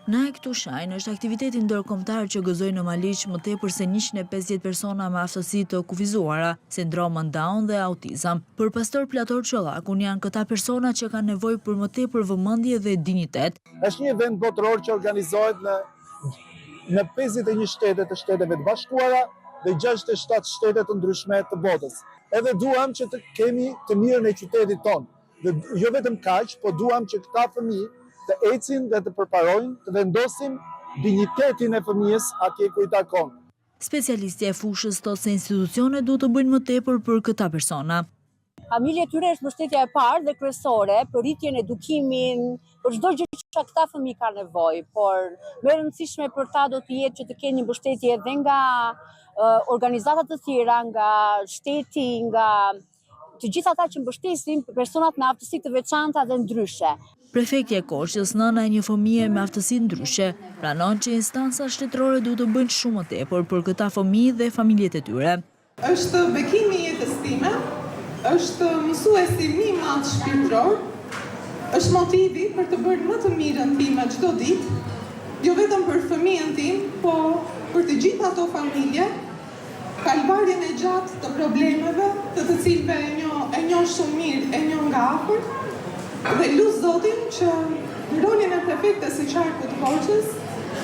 Nike to Shine është aktiviteti ndërkombëtar që gëzoi në Maliq më tepër se 150 persona me aftësi të kufizuara, sindromën Down dhe autizëm. Për pastor Plator Çollakun janë këta persona që kanë nevojë për më tepër vëmendje dhe dinjitet. Është një event botëror që organizohet në në 51 shtete të Shteteve të Bashkuara dhe 67 shtete të ndryshme të botës. Edhe duam që të kemi të mirën e qytetit tonë. Dhe jo vetëm kaq, po duam që këta fëmijë të ecin dhe të përparojnë, të vendosim dinjitetin e fëmijës atje ku i takon. Specialistja e fushës thotë se institucionet duhet të bëjnë më tepër për këta persona. Familja e tyre është mbështetja e parë dhe kryesore për rritjen, edukimin, për çdo gjë që këta fëmijë kanë nevojë, por më e rëndësishme për ta do të jetë që të kenë një mbështetje edhe nga organizata të tjera, nga shteti, nga të gjithë ata që mbështesin personat me aftësi të veçanta dhe ndryshe. Prefektja e Korçës, nëna e një fëmije me aftësi ndryshe, pranon që instancat shtetërore duhet të bëjnë shumë më tepër për këta fëmijë dhe familjet e tyre. Është bekimi i jetës time, është mësuesi më i madh shpirtëror, është motivi për të bërë më të mirën time çdo ditë, jo vetëm për fëmijën tim, po për të gjitha ato familje Kalvarin e gjatë të problemeve, të të cilëve e njoh, e njoh shumë mirë, e njoh nga afër dhe lus Zotin që në rolin e prefektes së qarkut të Korçës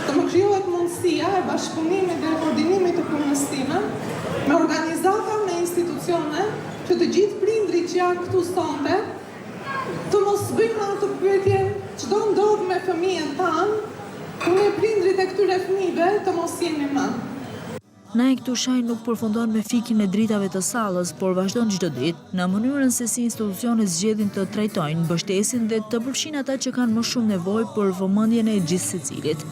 të më krijohet mundësia e bashkëpunimit dhe e koordinimit të punës time me organizata, me institucione, që të gjithë prindërit që janë këtu sonte të mos bëjnë më atë pyetje ç'do ndodhë me fëmijët tanë, kur ne prindërit e këtyre fëmijëve të mos jemi më. Nike to Shine nuk përfundon me fikjen e dritave të sallës, por vazhdon çdo ditë, në mënyrën se si institucionet zgjedhin të trajtojnë, mbështesin dhe të përfshijnë ata që kanë më shumë nevojë për vëmendjen e gjithsecilit.